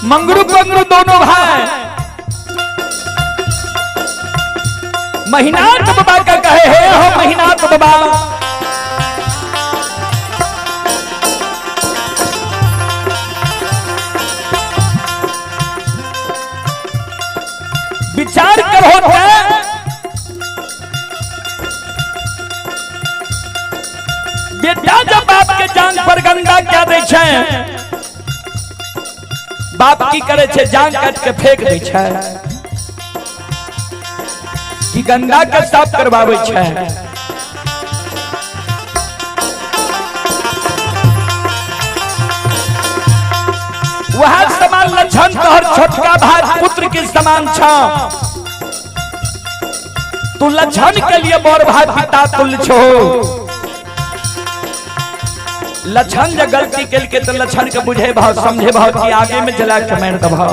मंगरू पंगरू दोनों भाई महिनाथ बाबा का कहे हे हो महिनाथ बाबा, विचार करो ते बेटा जब बाप के जान पर गंगा क्या दे छे, बाप की करे छे जान काट के फेंक दे छे कि गंगा के साफ करवावे छे। वह समान लक्षण तोहर छोटका भाई पुत्र के समान छ, तू लक्षण के लिए बड़ भाई पिता तुल्य छो। लक्षण जब गलती के तो लक्षण के बुझे भाव समझे भाव कि आगे में जला के मार दभाव।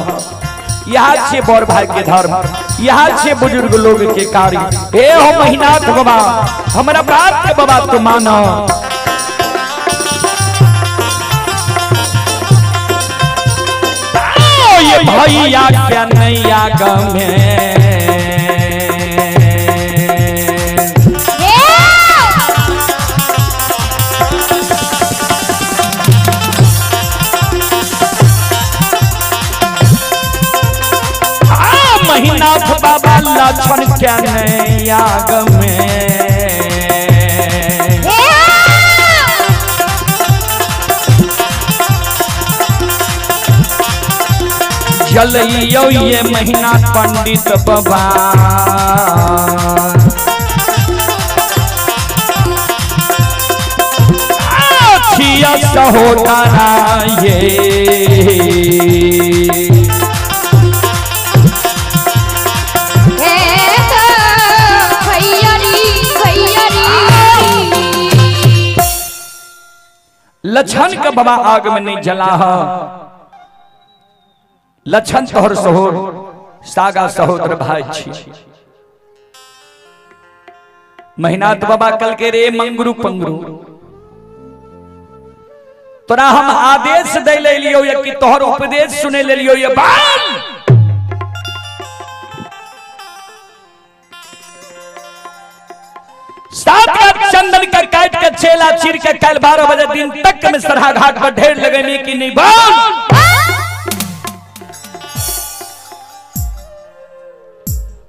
यहाँ छे बड़ भाई के धर्म, यहाँ छे बुजुर्ग लोग के कार्य। हे हो महिनाथ बाबा, हमरा बात के बाबा तू मानो। ये भैया क्या नैया गमे महिनाथ बाबा लक्षण क्या नैया गमे। जलियो ये महीना पंडित बाबा, छिया सहोदरा ये लक्षण के बाबा आग में नहीं जला। लक्षण तोहर सहोर सागा सहोदर भाई छी। महिनाथ बाबा कल के रे मंगरू पंगरू, तोरा हम आदेश दे ले लियो या कि तोहर उपदेश सुने ले लियो ये बाल। सात गाठ चंदन का काट के चेला चीर के कल 12 बजे दिन तक में सरहा घाट पर ढेर लगेने की नहीं बाल।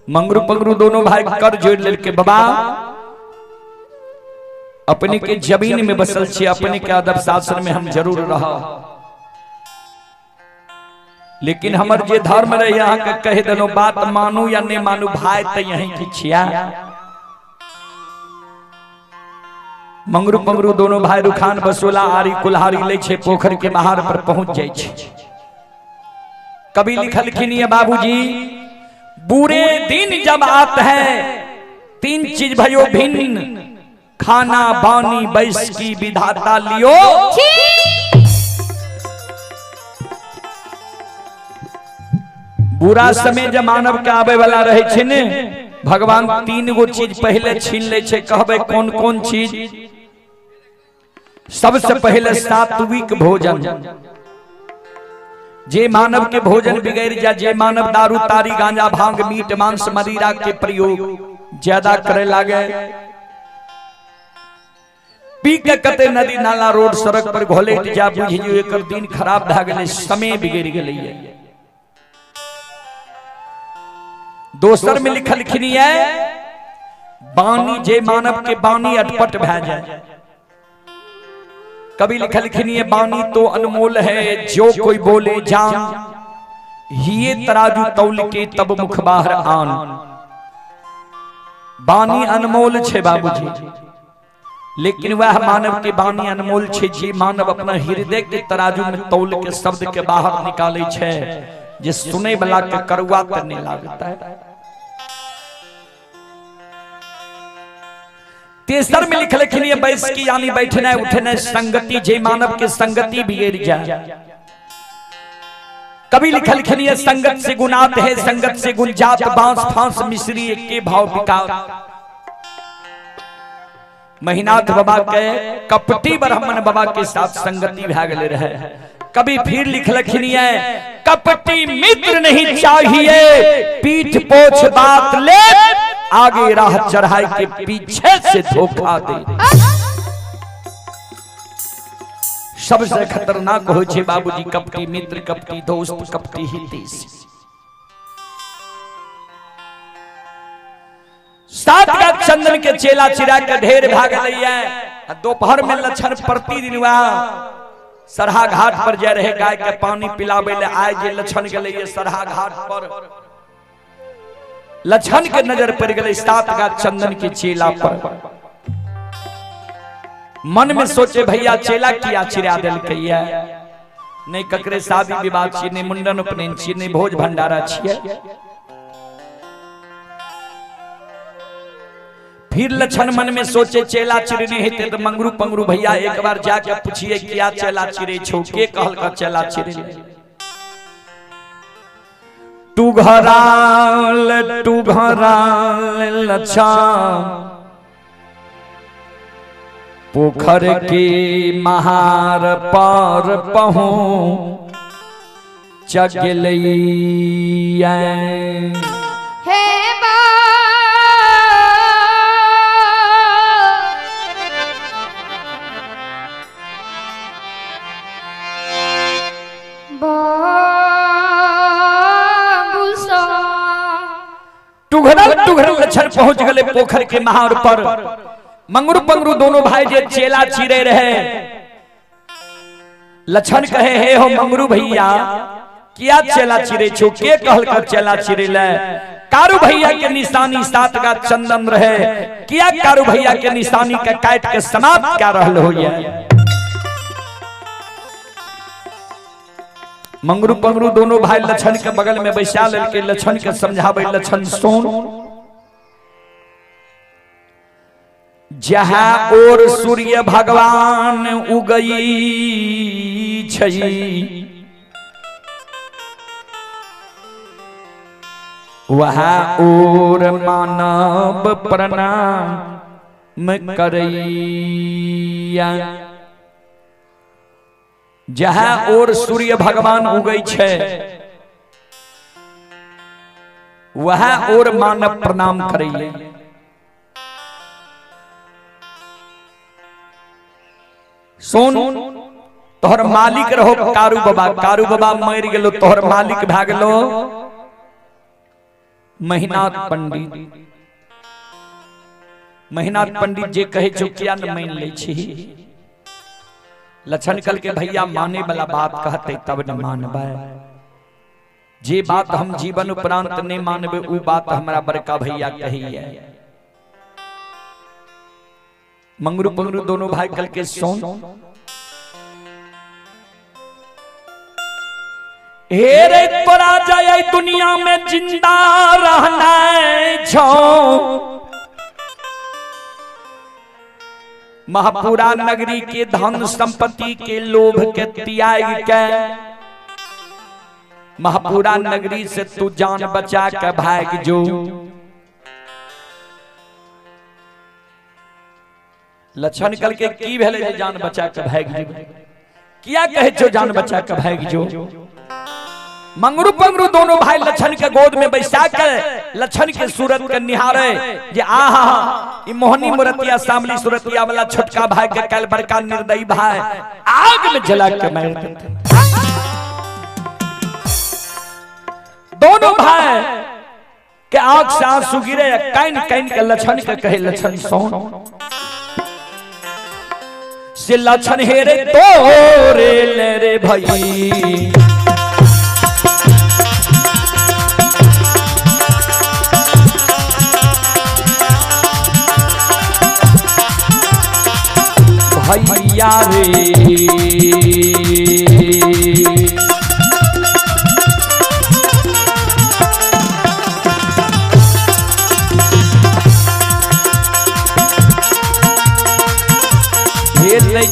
मंगरू पंगरू दोनों भाई कर जोड़ लेके बाबा अपने के जमीन में बसल छी, अपने के अदब शासन में हम जरूर रहा, लेकिन हमर जे धर्म रहे यहाँ के कह देलो बात मानू या नहीं मानू भाई तो यहीं की छिया। मंगरू पंगरू दोनों भाई रुखान बसोला आरी कुल्हारी ले छे पोखर के बाहर पर पहुंच जाए छे। कवि लिखलखिन ये बाबूजी, बुरे दिन जब आते हैं तीन चीज भयो भिन्न, खाना बानी बैस की विधाता लियो। बुरा समय जब मानव के आवे वाला रहे छे ने, भगवान तीन गो चीज पहले छीन ले छे। कहबे कौन कौन चीज? सबसे पहले सात्विक भोजन। जे मानव के भोजन बिगड़ जा, जे मानव दारू तारी गांजा भांग मीट मांस मदिरा के प्रयोग ज्यादा करे लागे, पी के कते नदी नाला रोड सड़क पर घोलेट जा, बुझियो एकर दिन खराब भए गेलै, समय बिगड़ गेलै। दोसर में लिखलखिन है बानी, जे मानव के बानी अटपट भए जाए। कवि लिखलखिन ये बानी तो अनमोल है, जो कोई बोले जान, ये तराजू तौल के तब मुख बाहर आन। बानी अनमोल छे बाबूजी, लेकिन वह मानव के बानी अनमोल छे जे मानव अपना हृदय के तराजू में तौल के शब्द के बाहर निकाले छे, जे सुने वाला के करुआ करने लगता है। तेसर में लिखलखिन ये बैस की यानी बैठना उठना संगति, जे मानव के संगति बिगड़ जाए। कवि लिखलखिन ये संगत से गुनात है, संगत से गुंजात, बांस फांस मिश्री के भाव विकार। महिनाथ बाबा के कपटी ब्राह्मण बाबा के साथ संगति भए गेल रहे। कभी फिर लिखलखिन ये, कपटी मित्र नहीं चाहिए, पीठ पोछ बात ले, आगे राह चढ़ाई के पीछे से धोखा दे। सबसे खतरनाक हो छे बाबूजी कपटी मित्र, कपटी दोस्त, कपटी हितेश। सात का चंदन के चेला चिरा के ढेर भाग है। दोपहर में लक्षण प्रतिदिन हुआ सरहा घाट पर जा रहे गाय के पानी पिलावे ले आए जे लक्षण गेले सरहा घाट पर। लक्षण के नजर पड़ गए सात का चंदन के चेला पर। मन में सोचे भैया चेला किया चिरा दिलकै, नहीं ककरे शादी विवाह छी, नहीं मुंडन उपनयन छी, नहीं भोज भंडारा छियै। फिर लक्षण मन में सोचे चेला चिरने हेते तो मंगरू पंगरू भैया एक बार जाके पूछिए क्या चेला चिरे छो, के कहल चेला चिरे। टुघराल टुघराल लक्षण पोखर के महार पर पहुँच गेलैया। हे टुघरल टुघरल लक्षण पहुंच गए पोखर के महार पर। मंगरू पंगरू दोनों भाई जे चेला चिरे रहे। लक्षण कहे हे हो मंगरू भैया किया चेला चिरे छो, के कहल कर चेला चिरे ले। कारू भैया के निशानी सात का चंदन रहे, किया कारू भैया के निशानी के काट के समाप्त क्या रहल हो। मंगरू पंगरू दोनों भाई लक्षण के बगल में बैसा लेके लक्षण के समझावे। लक्षण सुन, जहां और सूर्य भगवान उगई छई वहां और मानव प्रणाम करैया। जहां और सूर्य भगवान उगई छे वहां और मानव प्रणाम करैया। सुन, तोहर मालिक रहो कारू बाबा, कारू बाबा मर गेलो तोहर मालिक भा गेलो महिनाथ पंडित। महिनाथ पंडित जे कहे छो किया न मान ले छी। लक्षण कल के भैया माने वाला बात कहते तब न मानबै, जे बात हम जीवन उपरांत नहीं मानबे उ बात हमरा बड़का भैया कही है। मंगरू पंगरू दोनों भाई कल के सुन, हे रे तोरा जाय दुनिया में जिंदा रहना छो, महापुरा नगरी के धन संपत्ति के लोभ के त्याग के महापुरा नगरी से तू जान बचा के भाग जो। लक्षण कल के की भेले जे जान बचा के भाग जो, किया कहे छो जान बचा के भाग जो। मंगरू पंगरू दोनों भाई लक्षण के गोद में बैसा के लक्षण के सूरत के निहारे जे आहा ई मोहनी मुरतिया सामली सूरतिया वाला छोटका भाई के कल बड़का निर्दयी भाई आग में जला के मार देते। दोनों भाई के आग से आंसू गिरे, काइन काइन के लक्षण के कहे लक्षण सोन से लक्षण हेरे तोरे ले रे भाई। भैया रे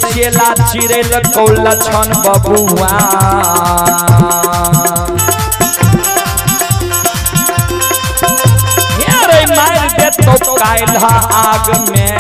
चेला चिरे लको लक्षण बबुआ, रे मार दे तो काल्ह आग में।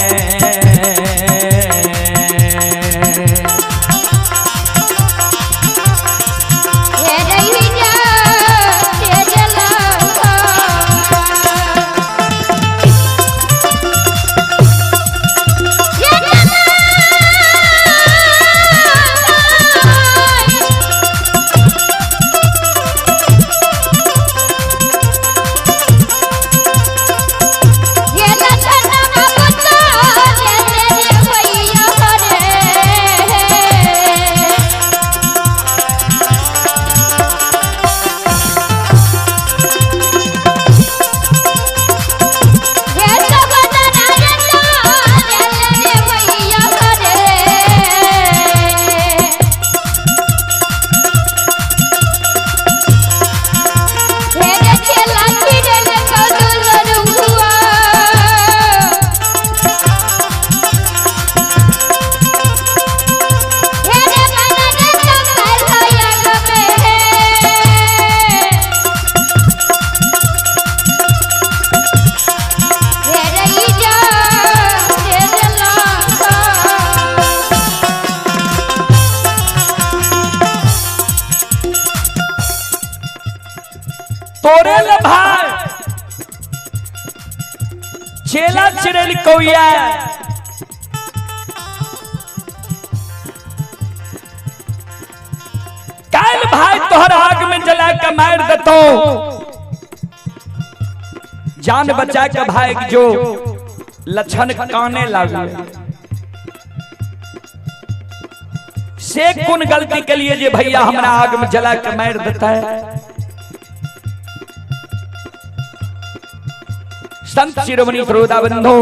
तोरे ले भाई चेला चिरेल कौया काल भाई तोहर आग में जला के मार देतो। जान बचा के भाई जो लक्षण काने लागल से कौन गलती के लिए जे भैया हमरा आग में जला के मार देता है। संत शिरोमणि श्रोता बंधु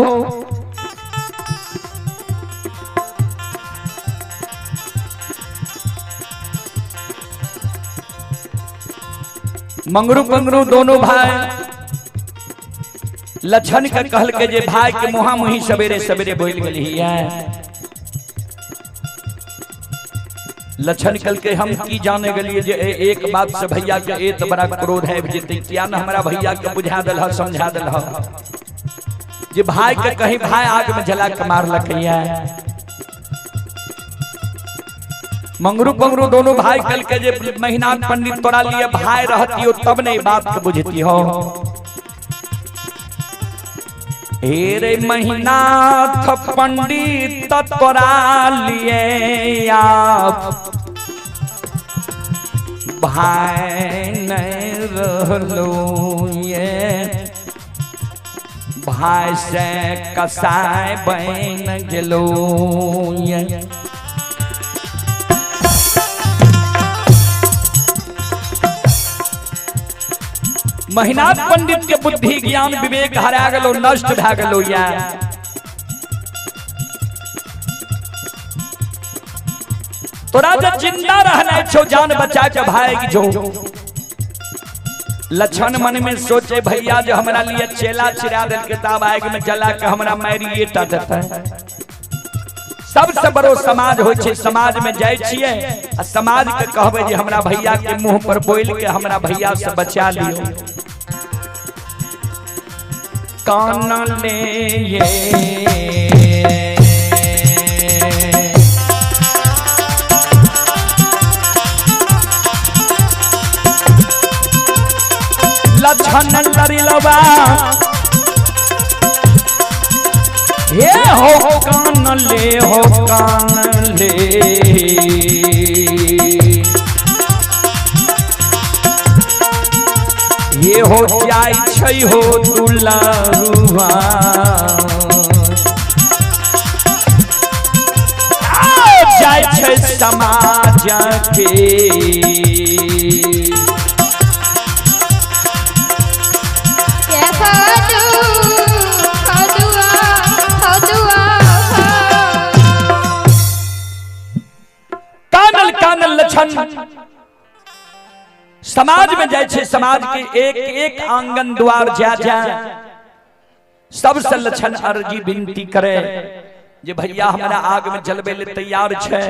मंगरू पंगरू दोनों भाई लक्षण के कहल के जे भाई के मुहा मुही सवेरे सवेरे बोल गई है। लक्षण कल के हम की जाने गलिए जे एक बात से भैया के एत बड़ा क्रोध है जेते किया न हमरा भैया के बुझा दल ह समझा दल ह जे भाई के कहीं भाई आग में जला के मार लकैया। मंगरू पंगरू दोनों भाई कल के जे महीना पंडित तोरा लिए भाई रहती हो तब नहीं बात के बुझती हो। हे रे महीनाथ पंडित तोरा लिए आप भाई नहीं रहलो ये भाई से कसाई बन गेलो ये। महीनाथ पंडित के बुद्धि ज्ञान विवेक हरा गलो नष्ट भा गलो या। तोरा जो जिंदा रहना छो जान बचा के भाई जो। लक्षण मन में सोचे भैया जो हमरा लिए चेला चिरा दिल के तब आग में जला के हमरा मारिए टा देता है। सबसे बड़ो समाज हो छे, समाज में जाय छिए आ समाज के कहबे जे हमरा भैया के मुंह पर बोल के हमरा भैया से बचा लियो। कान ले ये लक्षण लड़िलवा हे हो कान ले हो कान ले ये हो जाय छै हो दुलारुआ जाय छै समाज के। कानल कानल लक्षण समाज में जाय छे, समाज के एक एक आंगन द्वार जा जा सबसे लक्षण अर्जी विनती करे जे भैया हमरा आग में जलबे ले तैयार छे,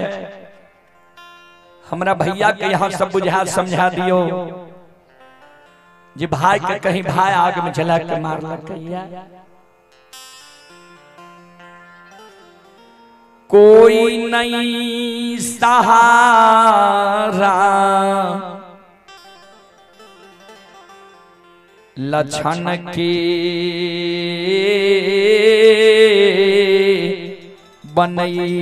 हमरा भैया के यहाँ सब बुझा समझा दियो जे भाई के कहीं भाई आग में जला के मारलकैया। कोई नहीं सहारा लक्षण के बनैया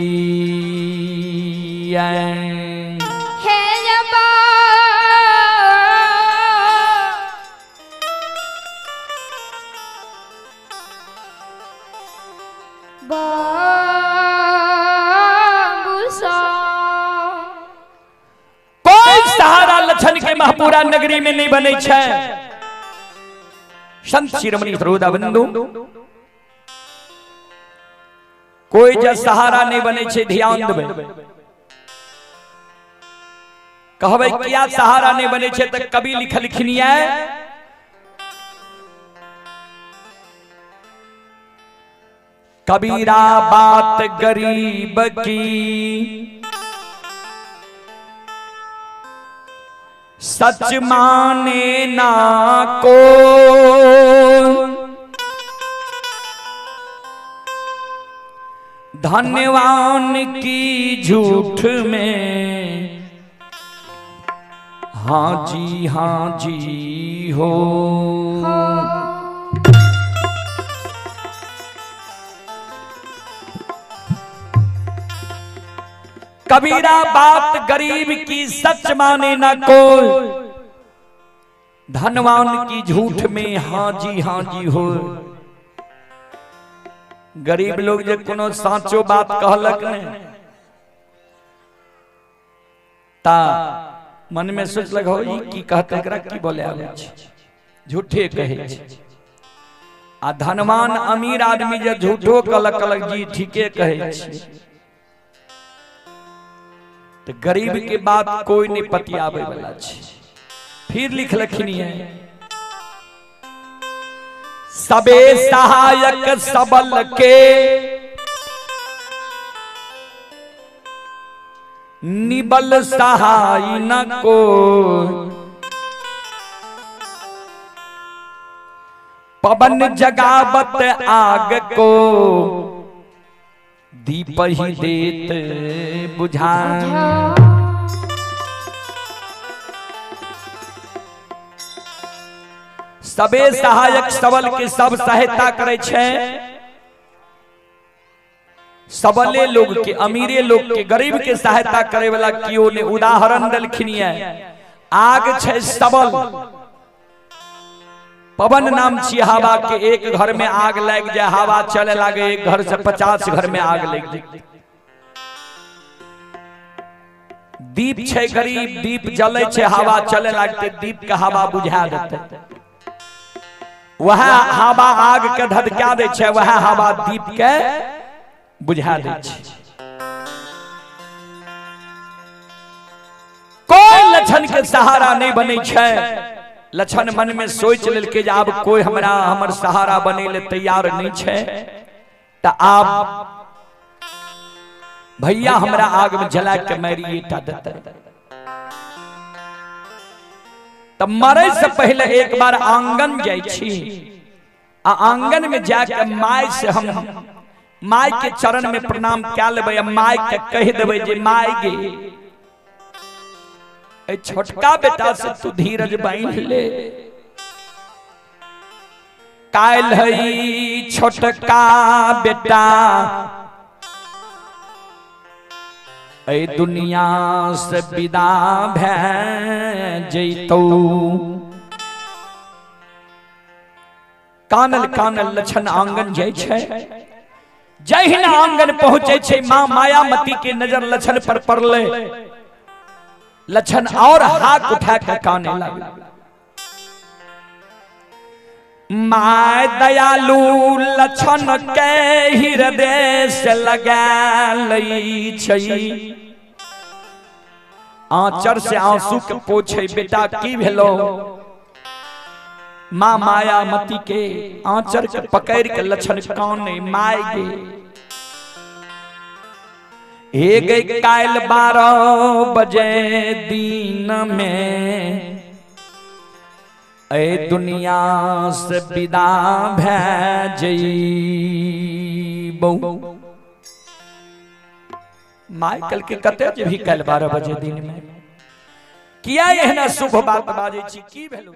कोई सहारा लक्षण के महपूरा नगरी में नहीं बने छे। संत शिरोमणि श्रोता बंधु कोई जे सहारा नहीं बने छे, ध्यान देबै कहबै किया सहारा नहीं बने छे त कवि लिखलखिन ये कबीरा बात गरीब की सच माने ना को धनवान की झूठ में हाँ जी हाँ जी हो। कबीरा बात गरीब की सच माने ना कोई, धनवान की झूठ में हाँ जी हाँ जी हो। गरीब लोग जे कोनो साचो बात कहलक ने ता मन में सोचलक हो ई की कहते एकरा की बोले आबै छै, झूठे कहै छै। आ धनवान अमीर आदमी जे झूठो कहलक कहलक जी ठीके कहै छै। तो गरीब के बात कोई नहीं पतियाबै वाला छै। फिर लिखलखिन है सबे सहायक सबल के निबल सहाय न को, पवन जगावत आग को दीप ही देत बुझा। सबे सहायक सबल के सब सहायता करे छै, सबले लोग के अमीरे लोग के गरीब के सहायता करे वाला कियो ने उदाहरण देलखिन है। आग छै सबल, पवन नाम छी हवा के, एक घर में आग लग जाए हवा चले लागे, एक घर से 50 घर में आग लग जाए। दीप छै गरीब, दीप जले छै हवा चले लागते दीप के हवा बुझा देते, वह हवा आग के धधका दे छै, वह हवा दीप के बुझा दे छै। कोई लक्षण के सहारा नहीं बने छै। लक्षण मन में सोच लेलकै जे आब कोई हमरा हमर सहारा बने ले तैयार नहीं छै, त आब भैया हमरा आग में जला के मारिए टा देतै। त मरे से पहले एक बार आंगन जाइ छी, आ आंगन में जाके my से हम my के चरण में प्रणाम कए लेबै, आ my के कहि देबै जे my गे ए छोटका बेटा से तू धीरज बांध ले, काल्हि है छोटका बेटा ए दुनिया से विदा भए जैतौ। कानल कानल लक्षण आंगन जाइ छै, जहिना आंगन पहुंचे छै मां मायामती के नजर लक्षण पर पड़ले, लक्षण और हाथ उठा के काने लगल। My दयालु लक्षण के हृदय से लगा लै छै, आंचर से आंसू के पोछे बेटा की भेलो। मां मायामती के आंचर के पकड़ के लक्षण काने my गे हे गई काल 12 बजे दिन में ए दुनिया से विदा भए जइबौ। My कल के कते जे भी काल 12 बजे दिन में किया एहना शुभ बात बाजै छी, की भेलो।